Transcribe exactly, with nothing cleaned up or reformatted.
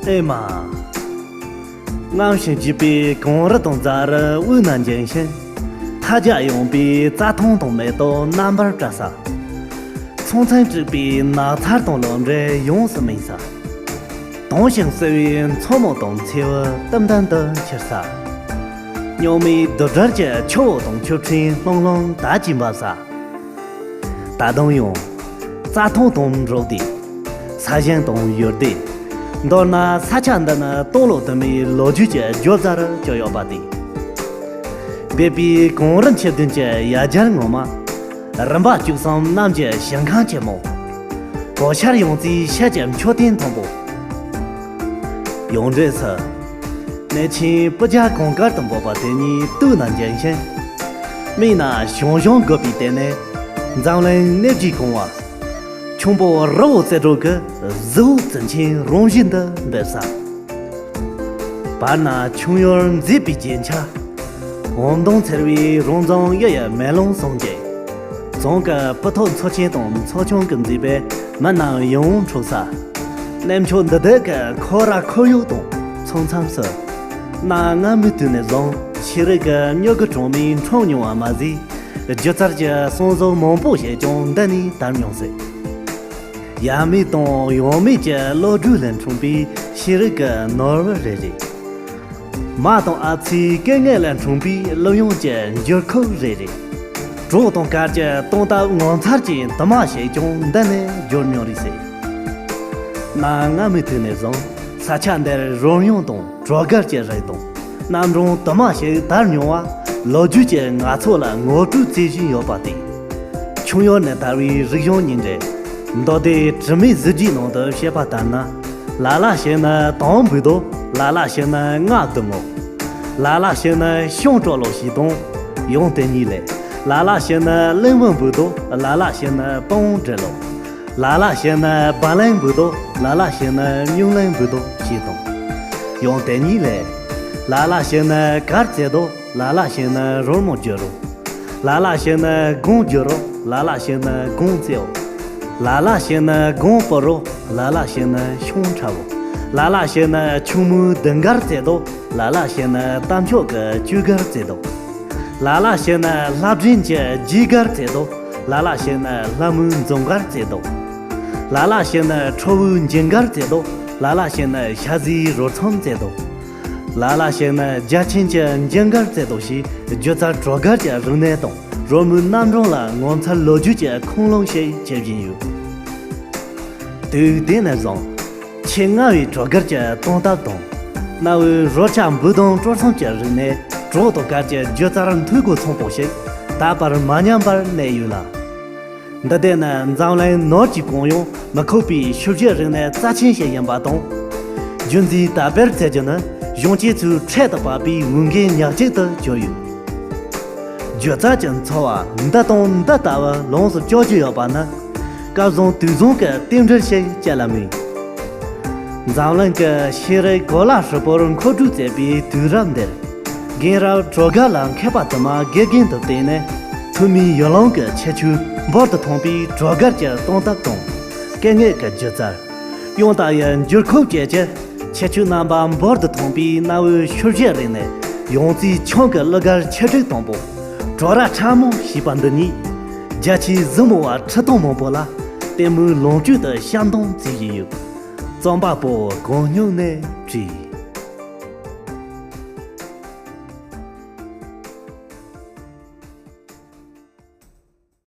ཨེ་མ། རྔམ་ཞིང་བརྗིད་པའི་གངས་རི་དང་རྫ་རི་དབུས་ན་འགྱིང་ཞིང་། མཐའ་རྒྱ་ཡངས་པའི་རྩྭ་ཐང་དང་མེ་ཏོག་རྣམ་པར་བཀྲ་ས། ཚང་ཚིང་དཀྲུགས་པའི་ནགས་ཚལ་དང་ལོ་འབྲས་ཡོངས་སུ་སྨིན་ས། དྭངས་ཤིང་བསིལ་བའི་མཚོ་མོ་དང་མཚེའུ་ཏིམ་ཏིམ་དུ་འཁྱིལ་ས། སྙུང་མའི་རྡུལ་དྲིལ་གྱི་ཆུ་བོ་དང་ཆུ་ཕྲན་ལྷུང་ལྷུང་དར་གྱིས་འབབ་ས། ད་དུང་ཡང་། རྩྭ་ཐང་དང་འབྲོག་སྡེ། ས་ཞིང་དང་ཡུལ་སྡེ། མདོར་ན་ས་ཆ་འདི་ནི་སྟོང་ལོ་དུ་མའི་ལོ་རྒྱུས་ཀྱི་སྒྱུ་རྩལ་གྱུར་ཡོད་པ་སྟེ། འབེབས་པའི་གངས་རི་ཆུ་བདུན་གྱི་ཡ་གྱལ་ངོ་མ། རིམ་པ་བཅུ་གསུམ་གནམ་གྱི་ཞིང་ཁམས་ཆེན་མོ། གངས་ཤར་ཡོངས་རྫོགས་ཤར་གྱི་མཆོད་རྟེན་མཐོན་པོ། ཡོངས་འབྲེལ་སུ། གནས་ཆེན་སྤུ་རྒྱལ་གངས་དཀར་དུ་འབོད་པ་དེ་ཉིད་དབུས་ན་འགྱིང་ཞིང་། སྨད་ན་ཞང་ཞུང་རྒོད་པའི་སྟེང་ནས་འཛམ་གླིང་གནས་བརྒྱའི་གོང་བ། ཁྱུང་པོ་རི་བོ་རྩེ་དྲུག་གི་གཟི་འོད་རྩི་ཆེན་རང་བཞིན་དུ་འབེབས་ས། བར་ན་ཁྱུང་ཡུལ་མཛེས་པའི་རྒྱན་ཆ། འོད་མདངས་འཚེར་བའི་རོང་ཟོམ་གཡུ་ཡི་མེ་ལོང་ཟུང་འབྲེལ། རྫོང་གི་སྤུ་ཐོག་མཚོ་ཆེན་དང་མཚོ་ཆུང་གིས་མཛེས་པའི་མི་རྣམས་ཡིད་འཕྲོག་ས། གནས་མཆོག་འདི་དག་གི་ཁོ་ར་ཁོར་ཡུག་དང་མཚུངས་མཚམས་སུ། གནའ་སྔ་མོའི་དུས་ནས་བཟུང་ཤེས་རིག་གི་མྱུ་གུ་གྲངས་མེད་འཁྲུངས་མྱོང་བ་མ་ཟད། སྒྱུ་རྩལ་གྱི་གསོན་གཟུགས་མང་པོ་ཞིག་ཀྱང་འདི་ནས་དར་མྱོང་སྲིད། ཡབ་མེས་དང་ཡང་མེས་ཀྱི་བློ་གྲོས་ལས་འཁྲུངས་པའི་ཤེས་རིག་གི་ནོར་བུ་རེ་རེ། མ་དང་ཨ་ཕྱི་སྐད་ངག་ལས་འཁྲུངས་པའི་གླུ་དབྱངས་ཀྱི་འགྱུར་ཁུག་རེ་རེ། གྲོགས་དང་དཀར་གྱི་སྟོང་ཐབས་ངོ་མཚར་གྱི་དུ་མ་ཞིག་ཀྱང་འདི་ནས་འབྱོར་མྱོང་རེད་ཟེར། གནའ་སྔ་མོའི་དུས་ནས་བཟུང་ས་ཆ་འདིར་རོལ་དབྱངས་དང་བྲོ་གར་གྱི་རིགས་དང་རྣམ་གྲངས་དུ་མ་ཞིག་དར་མྱོང་བ་ལོ་རྒྱུས་ཀྱིས་ང་ཚོ་ལ་ངོ་སྤྲོད་བྱེད་བཞིན་ཡོད་པ་སྟེ། ཁྱུང་ཡུལ་ནས་དར་བའི་རིག་གཞུང་ཉིན་རེ། མདོ་སྡེ་དྲི་མེད་གཟི་བརྗིད་ནང་དུ་བཤད་པ་ལྟར་ན། ལ་ལ་ཞིག་ནི་དང་འབུལ་དོ། ལ་ལ་ཞིག་ནི་རྔ་བརྡུང་ངོ་། ལ་ལ་ཞིག་ནི་ཤོང་སྤྲོ་ལོ་ཞིག་དང་། ཡང་དེ་ཉིད་ལས། ལ་ལ་ཞིག་ནི་གླིང་བུ་འབུལ་དོ། ལ་ལ་ཞིག་ནི་སྤང་སྦྲུལ་ལོ། ལ་ལ་ཞིག་ནི་བ་ལང་འབུལ་དོ། ལ་ལ་ཞིག་ནི་སྨྱུག་གླིང་འབུལ་དོ་ཞེས་དང་། ཡང་དེ་ཉིད་ལས། ལ་ལ་ཞིག་ནི་གར་རྩེད་དོ། ལ་ལ་ཞིག་ནི་རོལ་མོ་བརྒྱུད་རོ། ལ་ལ་ཞིག་ནི་དགུང་བརྒྱུད་རོ། ལ་ལ་ཞིག་ནི་དགུང་རྩེའོ། ལ་ལ་ཞིག་ནི་དགུང་སྤོར་རོ། ལ་ལ་ཞིག་ནི་ཤོང་ཁྲ་བོ། ལ་ལ་ཞིག་ནི་ཁྱུང་མོའི་ལྡིང་གར་རྩེད་དོ། ལ་ལ་ཞིག་ནི་རྟ་མཆོག་གི་གཅོད་གར་རྩེད་དོ། ལ་ལ་ཞིག་ནི་ལྷ་བྲན་གྱི་རྗེས་གར་རྩེད་དོ། ལ་ལ་ཞིག་ནི་ལྷ་མོའི་འཛུམ་གར་རྩེད་དོ། ལ་ལ་ཞིག་ནི་ཁྲོ་བོའི་འཇིང་གར་རྩེད་དོ། ལ་ལ་ཞིག་ནི་ཤ་ཟའི་རོལ་མཚམས་རྩེད་དོ། ལ་ལ་ཞིག་ནི་རྒྱལ་ཆེན་གྱི་འཇིང་གར་རྩེད་དོ་ཞེས་སྒྱུ་རྩལ་བྲོ་གར་གྱི་རིག་གནས་དང་རོལ་མོའི་རྣམ་གྲངས་ལ་ངོ་མཚར་ལོ་རྒྱུས་ཀྱི་ཁུངས་ལུང་ཞིག་འཁྱེར་བཞིན་ཡོད། དུས་དེ་ནས་བཟུང་ཆེས་སྔ་བའི་བྲོ་གར་གྱི་སྟོང་ཐབས་དང་། གནའ་བོའི་རོལ་ཆ་འབུད་དང་དཀྲོལ་གསུམ་གྱི་རིག་གནས་གྲོགས་དང་དཀར་གྱི་སྒྱུ་རྩལ་འཐུས་སྒོ་ཚང་པོ་ཞིག་ད་བར་མ་ཉམས་པར་གནས་ཡོད་ལ། འདི་དེ་ནི་འཛམ་གླིང་ནོར་གྱིས་གང་ཡང་མི་ཁུག་པའི་ཆུ་བཞི་རིག་གནས་རྩ་ཆེན་ཞིག་ཡིན་པ་དང་། རྒྱུན་འཛིན་དར་སྤེལ་བྱེད་རྒྱུ་ནི་གཞོན་སྐྱེས་ཚོའི་འཕྲེད་དུ་བབས་པའི་འོས་འགན་ཉག་གཅིག་ཏུ་གྱུར་ཡོད། སྒྱུ་རྩལ་གྱི་འཚོ་བ་འདི་དང་འདི་ལྟ་བུ་ལོངས་སུ་སྤྱོད་རྒྱུ་ཡོད་པ་ནི་སྐབས་བཟང་དུས་བཟང་གི་རྟེན་འབྲེལ་ཞིག་ཅི་ལ་མིན། འཛམ་གླིང་གི་ཤེས་རིག་གོ་ལ་ཧྲིལ་པོར་མཁོ་སྤྲོད་བྱེད་པའི་དུས་རབས་འདིར། རྒན་རབས་བྲོ་གར་ལ་མཁས་པ་དུ་མ་དགེ་རྒན་དུ་བསྟེན་ནས་ཐོན་མིའི་ཡུལ་ལུང་གི་ཁྱད་ཆོས་འབུར་དུ་ཐོན་པའི་བྲོ་གར་གྱི་སྟོང་ཐབས་དང་། སྐད་ངག་གི་སྒྱུ་རྩལ། དབྱངས་རྟ་ཡི་འགྱུར་ཁུག་བཅས་ཀྱི་ཁྱད་ཆོས་རྣམ་པ་འབུར་དུ་ཐོན་པའི་གནའ་བོའི་ཆུ་བཞི་རིག་གནས་ཡོངས་རྫོགས་ཁྱུང་གི་གླུ་གར་ཆེ་ཕྲུག་དང་པོ་བྲོ་ར་ཁྲ་མོ་ཞེས་པ་འདི་ཉིད་རྒྱ་ཆེའི་གཟིགས་མོ་བ་ཁྲི་སྟོང་མང་པོ་ལ་ལྟད་མོའི་ལོངས་སྤྱོད་དུ་བཤམས་སྟངས་བརྩི་བཞིན་ཡོད། རྩོམ་པ་པོ་གོང་སྙིང་ནས་བྲིས།